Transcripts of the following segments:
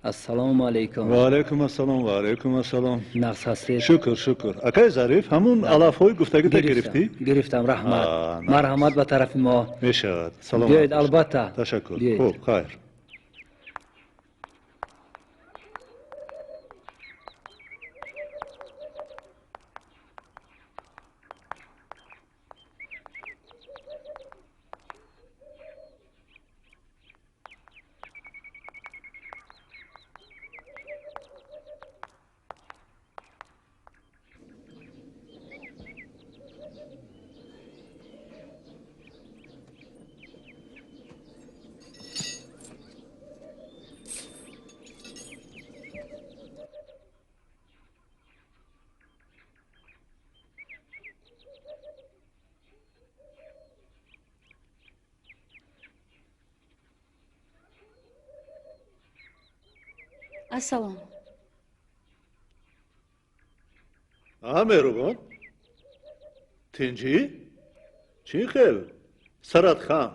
Ассалому алайкум. Ва алайкум ассалом, ва алайкум ассалом. Нағз ҳастед? Шукр, шукр. Акай Зариф, ҳамун алафҳои гуфтагита гирифтӣ? Гирифтам, раҳмат. Марҳамат ба тарафи мо. Мешавад. Салом. Биёед, албатта. Ташаккур. Хуб, хайр. Ассалом. А, меҳрубон, тинҷӣ? Чӣ хел? Сарат хам.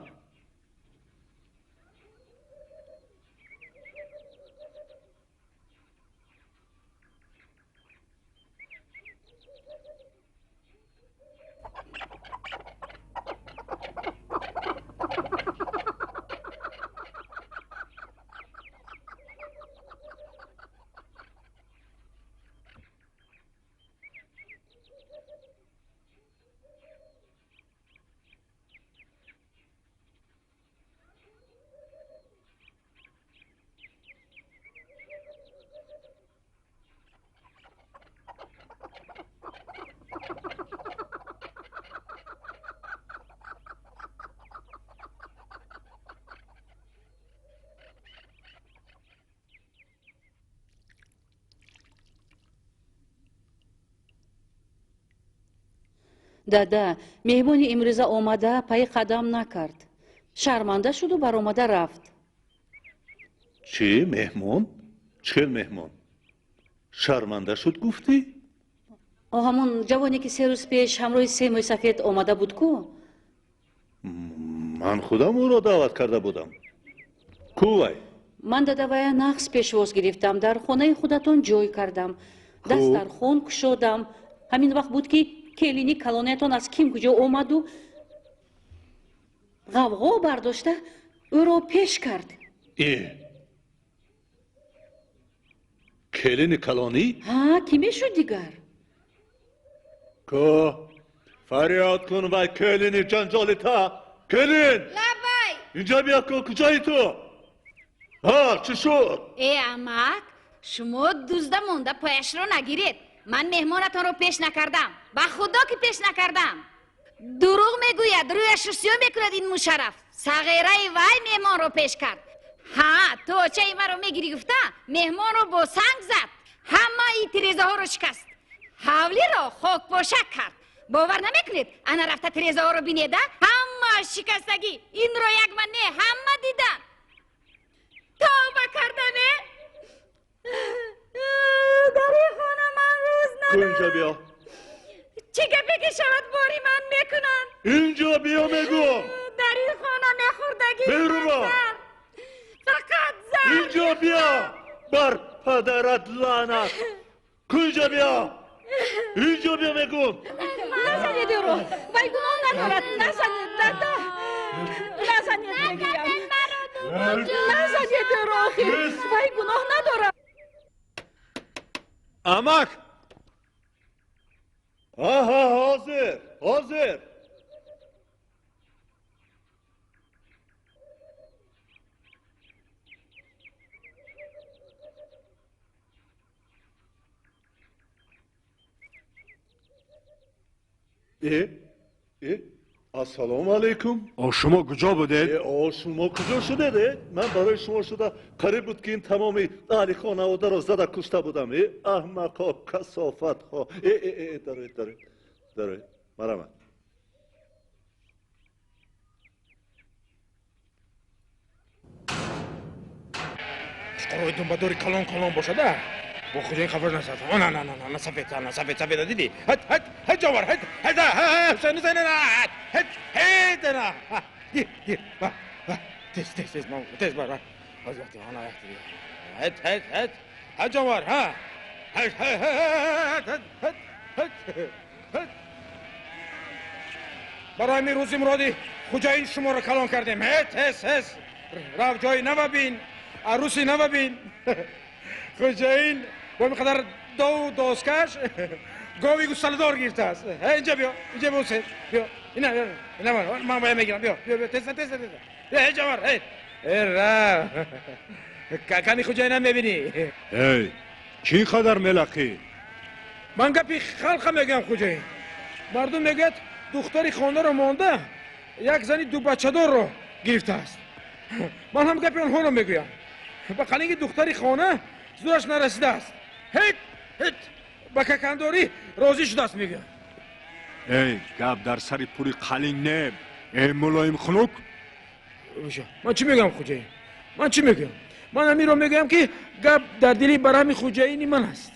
Дада, меҳмони имрӯза омада пайи қадам накард. Шарманда шуду баромада рафт. Чӣ меҳмон? Чӣ хел меҳмон? Шарманда шуд гуфтӣ? Ҳамон ҷавоне ки 3 рӯз пеш ҳамроҳи се мӯйсафед омада буд ку? Ман худам ӯро даъват карда будам. Ку вай? Ман дадавая нағз пешвоз гирифтам, дар хонаи худатон ҷой кардам, дастархон кушодам. Ҳамин вақт буд ки келини калонаятон аз ким куҷо омаду ғавғо бардошта ӯро пеш кард. Келини калонӣ? Ҳа, кӣ мешуд дигар? Ко фарёд кун вай келини ҷанҷолита. Келин! Лабай! Инҷа биё ку, куҷои ту? Ҳа, чӣ шуд? Э, амак, шумо дузда монда пояшро нагиред. Ман меҳмонатонро пеш накардам. Ба худо ки пеш накардам. Дурӯғ мегӯяд, рӯяшро сиёҳ мекунад ин мушарраф. Сағираи вай меҳмонро пеш кард. Ҳа, ту очаи маро мегирӣ гуфта, меҳмонро бо санг зад. Ҳамаи тирезаҳоро шикаст. Ҳавлиро хокпошак кард. Бовар намекунед? Ана рафта тирезаҳоро бинеда, ҳамааш шикастагӣ. Инро як ман не, ҳама дидам. Тавба кардаме? Дар ин хона ман рӯз надорам. Инҷо биё. Чӣ гапе ки шавад бори ман мекунанд. Инҷо биё мегӯм. Дар ин хона мехӯрдагӣ меҳрубон. Фақат зар. Инҷо биё. Бар падарат лаънат. Ку инҷо биё. Инҷо биё мегӯм. Назанед ӯро. Вай гуноҳ надорад. Назанед, дада. Назанед мегӯям. Назанед ӯро охир. Вай гуноҳ надорад. Амак! Аҳа, ҳозир, ҳозир. Ассалому алайкум. О, шумо куҷо будед? О, шумо куҷо шудед? Ман барои шумо шуда қариб буд ки ин тамоми аҳли хонаводаро зада кушта будам. Аҳмақҳо, касофатҳо. Дароед, дароед, дароед. Марҳамат. Чуқурҳои думбадори калон калон бошада? Бо хуҷои хафа нашад. О, на, на, на, на, сафед, на, сафед, сафед, дидӣ? Ҳат, ҳат, ҳат, ҷовар, ҳат, ҳат, ҳат, ҳат, ҳат, ҳат, ҳат, на, гир, гир, ба, ба, тез, тез, тез, тез, ба, ба. Ҳоз якти, ана якти. Ҳет, ҳет, ҳет. Ҳет ҷонвар, ҳа. Ҳет, ҳет, ҳет, ҳет, ҳет, ҳет, ҳет. Барои ҳамин рӯзи муроди хуҷаин шуморо калон кардем. Ҳет, ҳес, ҳес. Рав ҷои нава бин, арӯси нава бин. Хуҷаин бо ин қадар дову доскаш гови гусаладор гирифтааст. Инҷа биё, инҷа биё, Ҳусейн, биё. Ина, ина, ман бояд мегирам. Биё, биё, биё, тезтар, тезтар, тезтар. Эй, ҷавар, эй. Э, рав. Кани хуҷаинам мебинӣ. Эй, чӣ қадар мелақӣ? Ман гапи халқа мегӯям, хуҷаин. Мардум мегӯяд, духтари хонаро монда, як зани дубачадорро гирифтааст. Ман ҳам гапи онҳоро мегӯям. Ба қалинги духтари хона зураш нарасидааст. Ҳет, ҳет, ба какандорӣ розӣ шудааст, мегӯям. Эй, гап дар сари пули қалинг не, эй мулоим хунук. Ман чӣ мегӯям, хуҷаин? Ман чӣ мегӯям? Ман ҳаминро мегӯям, ки гап дар дили бараҳми хуҷаини ман аст.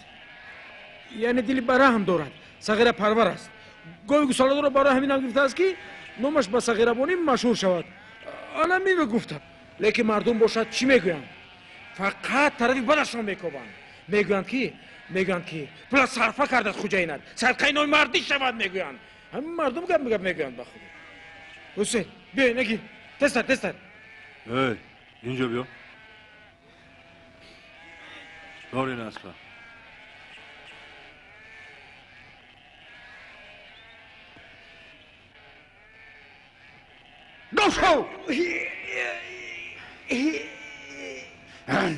Яъне дили бараҳм дорад, сағирапарвар аст. Гови гусаладорро барои ҳаминам гирифтааст, ки номаш ба сағирабонӣ машҳур шавад. Ана ҳаминро гуфтам. Лекин мардум бошад чӣ мегӯянд? Фақат тарафи бадашро мекобанд. Мегӯянд ки пула сарфа кардад хуҷаинат, садқаи номи мардӣ шавад, мегӯянд. Ҳамин мардум гап мегӯянд ба худо. Ҳусейн, биё, нагир. Тезтар, тезтар. Эй, инҷо биё. Дор ин аспа. Гов шав!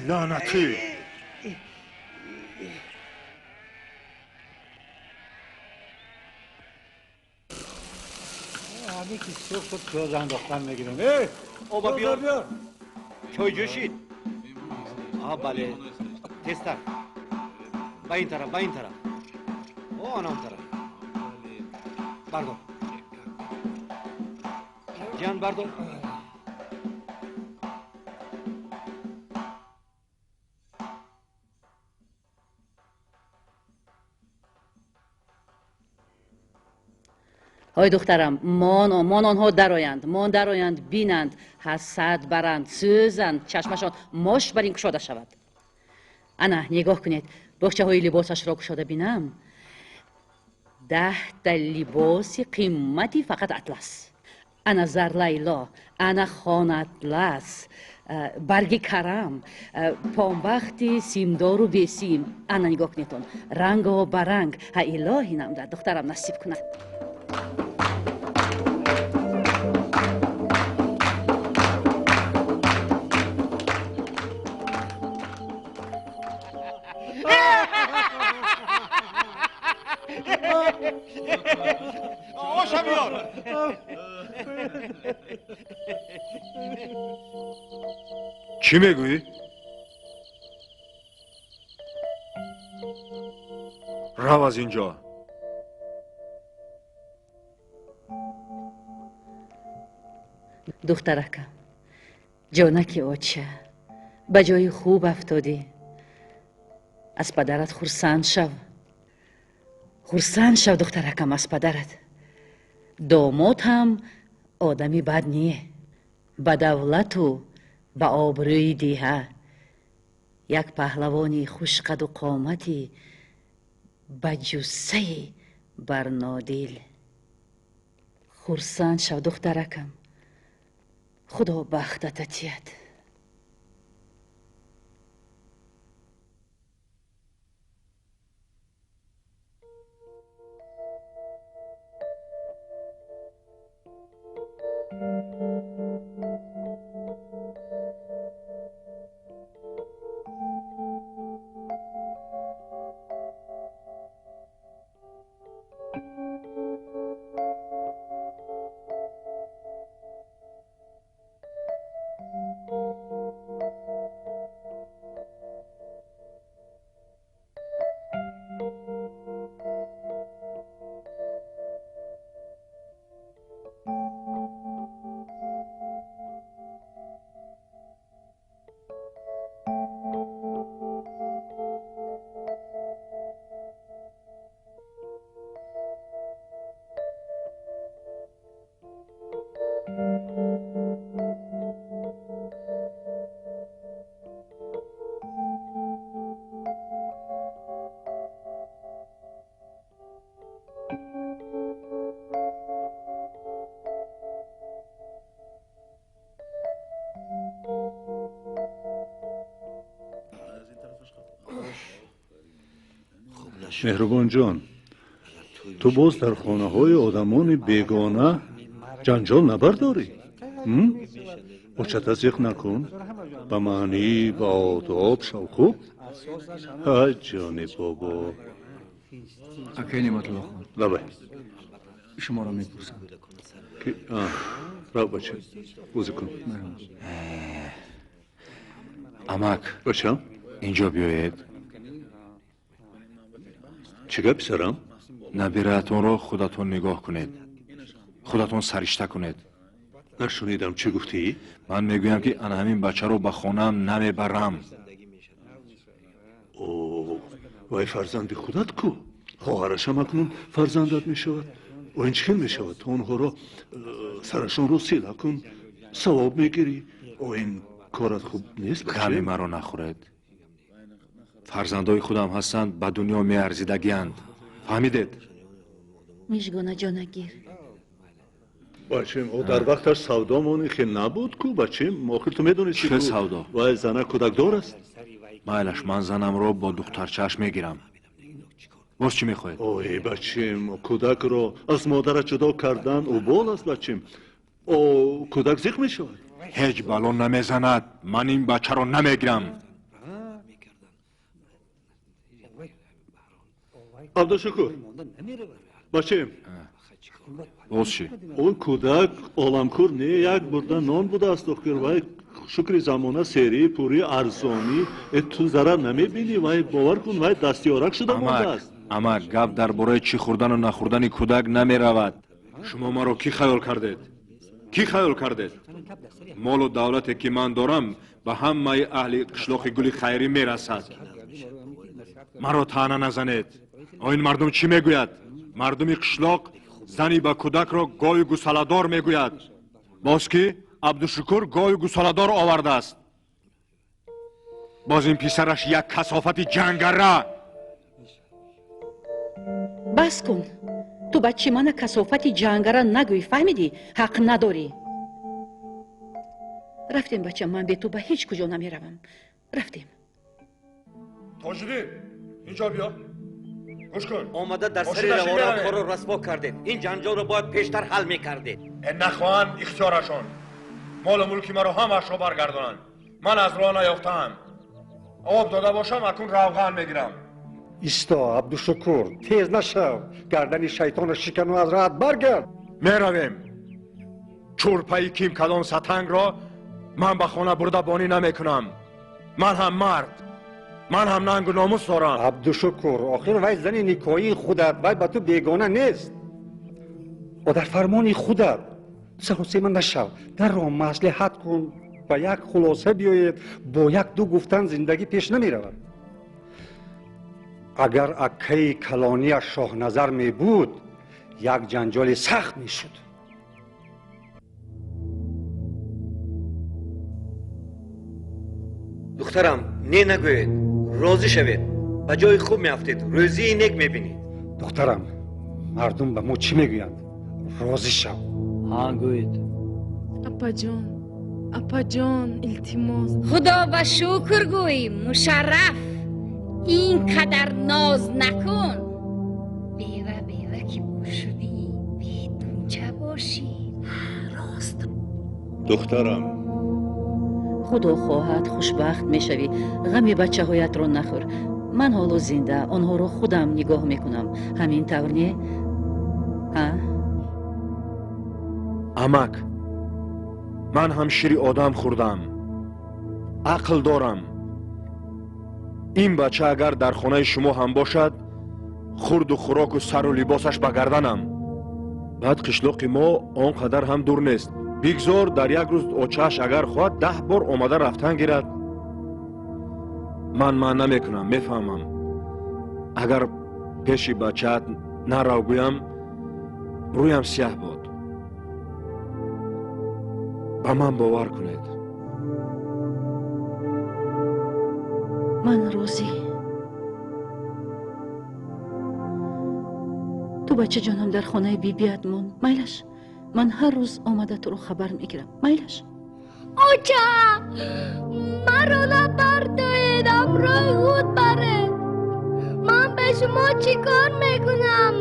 Лаънатӣ! ҳамин ки сӯх шуд, пиёз андохтан мегирем. Эй, оба биёр. Биёр. Чой ҷӯшид. А, бале. Тезтар. Ба ин тараф, ба ин тараф. О, ана он тараф. Бардор. Ҷан, бардор. Ой духтарам, мон мон онҳо дароянд, мон дароянд, бинанд, ҳасад баранд, сӯзанд, чашмашон мош бар ин кушода шавад. Ана нигоҳ кунед, боғчаҳои либосашро кушода бинам. 10та либоси қимати фақат атлас. Ана зарлайло, ана хон атлас, барги карам, помбахти симдору бесим. Ана нигоҳ кунедон, ранго ба ранг. Ҳа илоҳи намда, духтарам насиб кунад. Оша биёр. Чӣ мегӯӣ? Рав аз инҷо. Духтаракам, ҷонаки оча, ба ҷои хуб афтодӣ. Аз падарат хурсанд шав. Хурсанд шав, духтаракам, аз падарат. Домод ҳам одами бад не. Ба давлату ба обрӯи деҳа. Як паҳлавони хушқаду қомати ба ҷуссаи барнодил. Хурсанд шав, духтаракам. Худо бахтата тиҳад. Меҳрубонҷон, ту боз дар хонаҳои одамони бегона ҷанҷол набардорӣ? Очата зиқ накун, ба маънӣ, ба одоб шав. Хуб? Ҳай, ҷони бобо. Акай Неъматуллохон. Лабай. Шуморо мепурсам. Рав, бача, бозӣ кун. Амак. Бачам. Инҷо биёед. Чӣ гап, писарам? Набираатонро худатон нигоҳ кунед, худатон саришта кунед. Нашунидам, чӣ гуфтӣ? Ман мегӯям, ки ана ҳамин бачаро ба хонаам намебарам. О, вай фарзанди худат ку, хоҳарашам акнун фарзандат мешавад. О, ин чӣ хел мешавад? Ту онҳоро сарашонро сила кун, савоб мегирӣ. О, ин корат хуб нест. Ғами маро нахӯред. Фарзандои худам ҳастанд, ба дунё меарзидагианд. Фаҳмидед? Мижгона ҷонагир. Бачем, о, дар вақташ савдомони хел набуд ку, бачем. Охир ту медонисти. Чӣ савдо? Вай зана кӯдакдор аст. Майлаш, ман занамро бо духтарчааш мегирам. Боз чӣ мехоҳед? Ой, бачем, кӯдакро аз модараш ҷудо кардан убол аст, бачем. О, кӯдак зиқ мешавад. Ҳеҷ бало намезанад, ман ин бачаро намегирам. Абдушукур, бачем. Боз чӣ? Он кӯдак оламхӯр не, як бурда нон будааст. Охир вай шукри замона серӣ, пурӣ, арзонӣ. Э, ту зарар намебинӣ. Вай, бовар кун, вай дастиёрак шуда мондааст. Амак, гап дар бораи чӣ хӯрдану нахӯрдани кӯдак намеравад. Шумо маро кӣ хаёл кардед? Кӣ хаёл кардед? Молу давлате, ки ман дорам, ба ҳамаи аҳли қишлоқи Гули Хайрӣ мерасад. Маро таъна назанед. О, ин мардум чӣ мегӯяд? Мардуми қишлоқ зани ба кӯдакро гови гусаладор мегӯяд. Боз ки Абдушукур гови гусаладор овардааст. Боз ин писараш як касофати ҷангара. Бас кун. Ту бачи мана касофати ҷангара нагӯй, фаҳмидӣ? Ҳақ надорӣ. Рафтем, бача, ман бе ту ба ҳеҷ куҷо намеравам. Рафтем. Тоҷиддин, инҷо биё. Гӯш кун. Омада дар сари равора корро расво кардед. Ин ҷанҷолро бояд пештар ҳал мекардед. Нахоҳанд, ихтиёрашон. Молу мулки маро ҳамаашро баргардонанд. Ман аз роҳ наёфтаам. Об дода бошам, акун равған мегирам. Исто, Абдушукур, тез нашав. Гардани шайтонро шикану аз роҳат баргард. Меравем. Чӯрпаи ким калон сатангро ман ба хона бурда бонӣ намекунам. Ман ҳам мард, ман ҳам нангу номус дорам. Абдушукур, охир вай зани никоҳии худат, вай ба ту бегона нест. О, дар фармони худат. Саросема нашав, дарро маслиҳат кун, ба як хулоса биёед. Бо як ду гуфтан зиндагӣ пеш намеравад. Агар аккаи калонияш Шоҳназар мебуд, як ҷанҷоли сахт мешуд. Духтарам, не нагӯед, розӣ шавед, ба ҷои хуб меафтед, рӯзии нек мебинед. Духтарам, мардум ба мо чӣ мегӯянд? Розӣ шав. Ҳа, гӯед. Апаҷон, апаҷон, илтимос. Худо ба шукр гӯй, Мушарраф. Ин қадар ноз накун. Бева, бева ки шудӣ, бедунча бошӣ. Рост. Духтарам. Худо хоҳад, хушбахт мешавӣ. Ғами бачаҳоятро нахӯр. Ман ҳоло зинда, онҳоро худам нигоҳ мекунам. Ҳамин тавр не? Ҳа? Амак, ман ҳам шири одам хӯрдам, ақл дорам. Ин бача агар дар хонаи шумо ҳам бошад, хурду хӯроку сару либосаш ба гарданам. Баъд қишлоқи мо он қадар ҳам дур нест. Бигзор дар як рӯз очааш агар хоҳад 10 бор омада рафтан гирад. Ман манъ намекунам, мефаҳмам. Агар пеши бачаат нарав гӯям, рӯям сиёҳ бод. Ба ман бовар кунед. Ман розӣ. Ту, бачаҷонам, дар хонаи бибият мон. Майлаш, ман ҳар рӯз омада туро хабар мегирам. Майлаш. Оча, маро набардоед, ҳамроҳи худ баред. Ман ба шумо чӣ кор мекунам?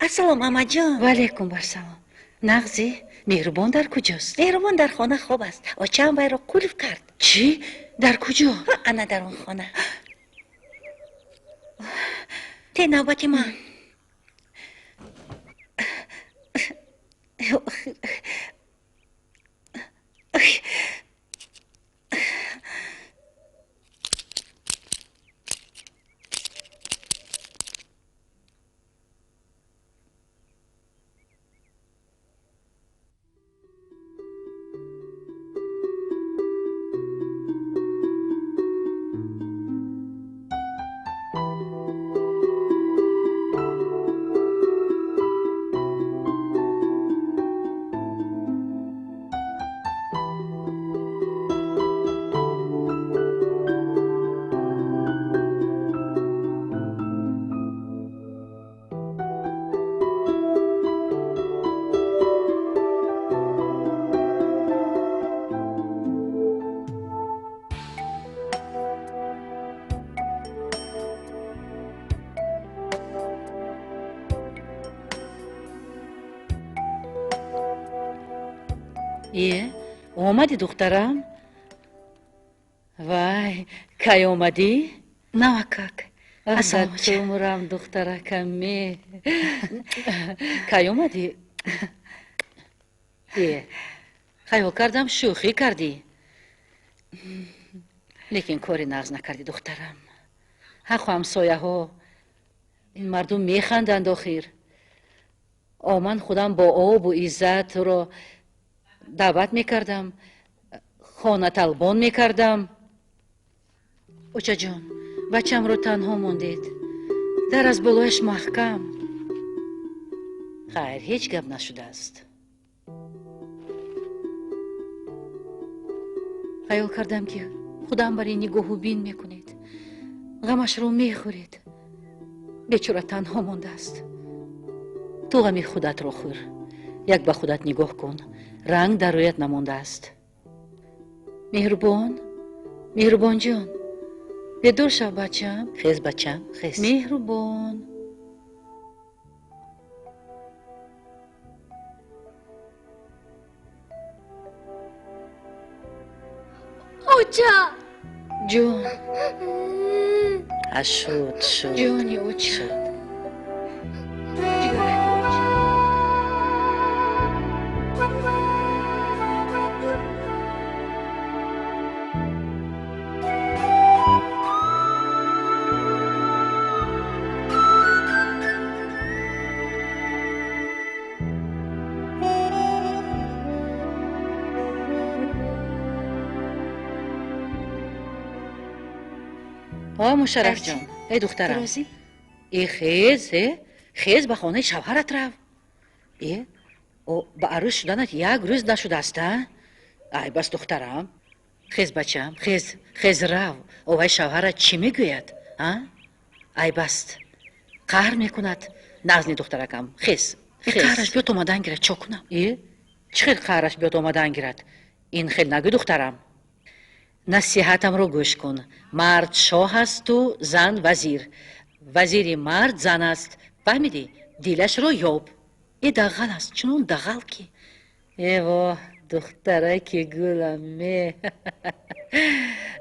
Ассалом, амаҷон. Ва алайкум ассалом. Нағзӣ, Меҳрубон дар куҷост? Меҳрубон дар хона хоб аст. Очаам вайро қулф кард. Чӣ? Дар куҷо? Ана дар он хона. Те, навбати ман. Е, омадӣ, духтарам? Вай, кай омадӣ? Навакак. Ассалому алайкум, духтаракам. Ме кай омадӣ? Е, хаёл кардам, шӯхӣ кардӣ, лекин кори нағз накардӣ, духтарам. Ҳаққу ҳамсояҳо, ин мардум механданд. Охир ман худам бо обу иззат туро даъват мекардам, хонаталбон мекардам. Очаҷон, бачамро танҳо мондед, дар аз болояш маҳкам. Хайр, ҳеҷ гап нашудааст. Хаёл кардам, ки худам бар ин нигоҳу бин мекунед, ғамашро мехӯред. Бечора танҳо мондааст. Ту ғами худатро хӯр, як ба худат нигоҳ кун, ранг дар рӯят намондааст. Меҳрубон, меҳрубонҷон, бедор шав, бачам. Хез, бачам, хез. Меҳрубон. Оча. Ҷон. Шуд, шуд. Ҷони оча. Ҷигараки оча. О, Мушаррафҷон, эй духтарам, э хез, э хез, ба хонаи шавҳарат рав. Э о, ба арӯс шуданат як рӯз нашудааст, а? Ай бас, духтарам, хез, бачам, хез, хез, рав. Овай шавҳарат чӣ мегӯяд, а? Ай баст, қаҳр мекунад. Нағзни, духтаракам, хез, хез. Қаҳраш биёд, омадан гирад, чо кунам? Э, чӣ хел қаҳраш биёд, омадан гирад? Ин хел нагӯ, духтарам. Насиҳатамро гӯш кун. Мард шоҳ асту зан вазир. Вазири мард зан аст. Фаҳмидӣ? Дилашро ёб. Э дағал аст, чунон дағал ки. Эво, духтараки гуламе.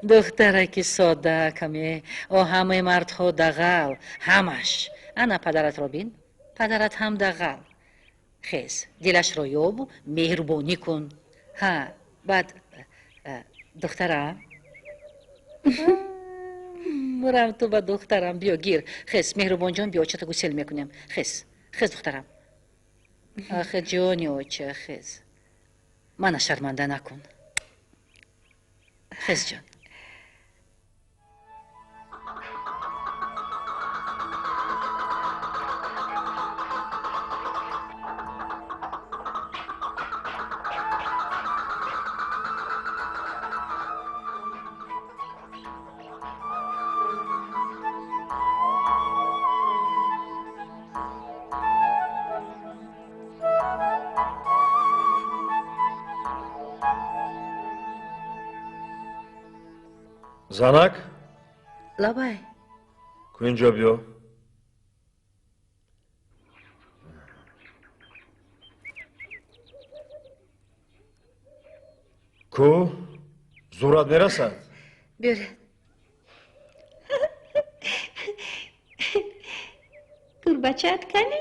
Духтараки соддакаме. О, ҳамаи мардҳо дағал, ҳамаш. Ана падаратро бин. Падарат ҳам дағал. Хез, дилашро ёбу меҳрубонӣ кун. Ҳа, баъд, духтарам, мурам ту ба духтарам. Биё, гир, хез, Меҳрубонҷон, биё, очата гусел мекунем. Хез, хез, духтарам. Ахе, ҷони оча, хез, мана шарманда накун. Хез, ҷон. Занак? Лабай. Ку инҷо биё. Ку зурат мерасад? Биёред. Гурбачаат кани?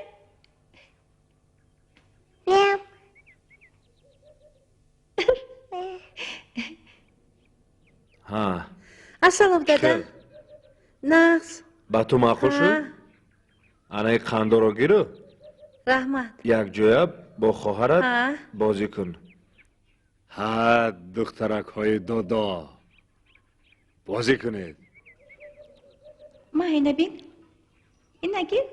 Мяу. Ҳа. Ассалом, дада. Нағз. Ба ту маъқул шуд? Анаи қандоро гиру. Раҳмат. Якҷоя бо хоҳарат бозӣ кун. Ҳа, духтаракҳои додо, бозӣ кунед. Ма ина бин. Ина гир.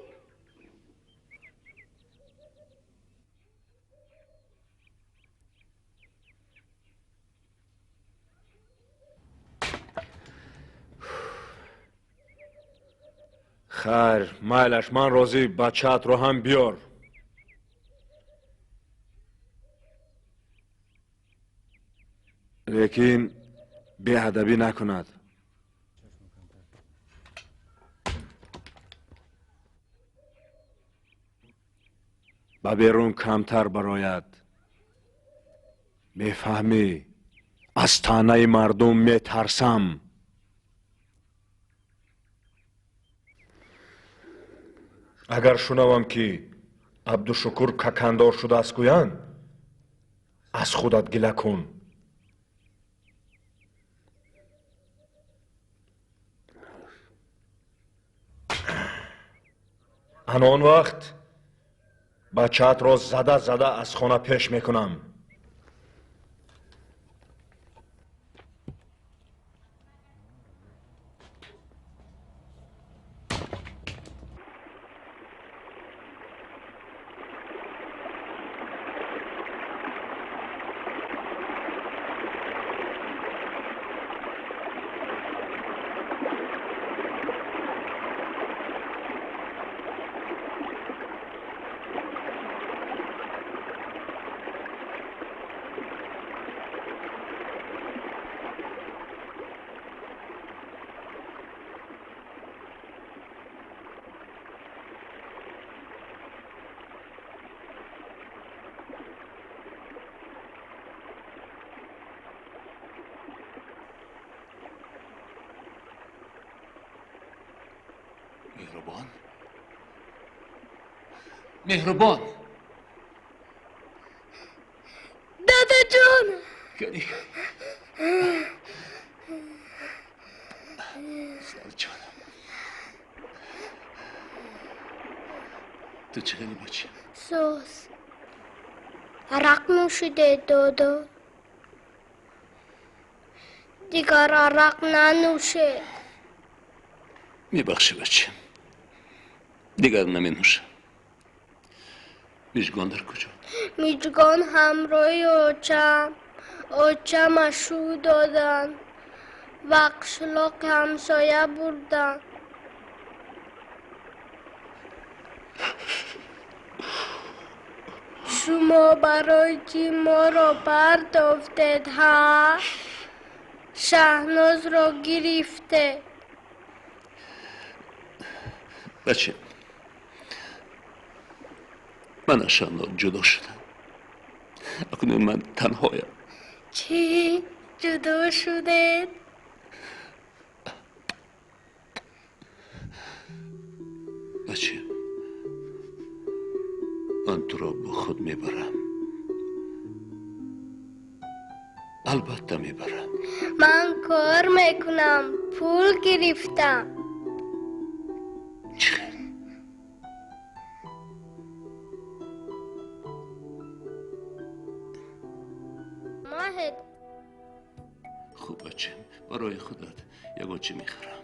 Хайр, майлаш, ман розӣ, бачаатро ҳам биёр. Лекин беадабӣ накунад. Ба берун камтар барояд. Мефаҳмӣ, аз таънаи мардум метарсам. Агар шунавам, ки Абдушукур какандор шудааст гӯянд, аз худат гила кун. Ана он вақт бачаатро зада зада аз хона пеш мекунам. Меҳрубон, Меҳрубон. Дадаҷон. Ҷонам, ту чӣ хеле бача? Сос. Арақ нӯшидед, додо? Дигар арақ нанӯшед. Мебахшӣ, бача, дигар наменӯшам. Мижгон дар куҷо? Мижгон ҳамроҳи очам. Очама шу доданд ва қишлоқи ҳамсоя бурданд. Шумо барои чӣ моро партофтед, ҳа? Шаҳнозро гирифтед. Бача, ман аз Шаҳноз ҷудо шудам. Акнун ман танҳоям. Чӣ? Ҷудо шудед? Бача, ман туро бо худ мебарам. Албатта мебарам. Ман кор мекунам, пул гирифтам. Чӣ хел? Маҳед. Хуб, бача, барои худат ягон чӣ мехарам.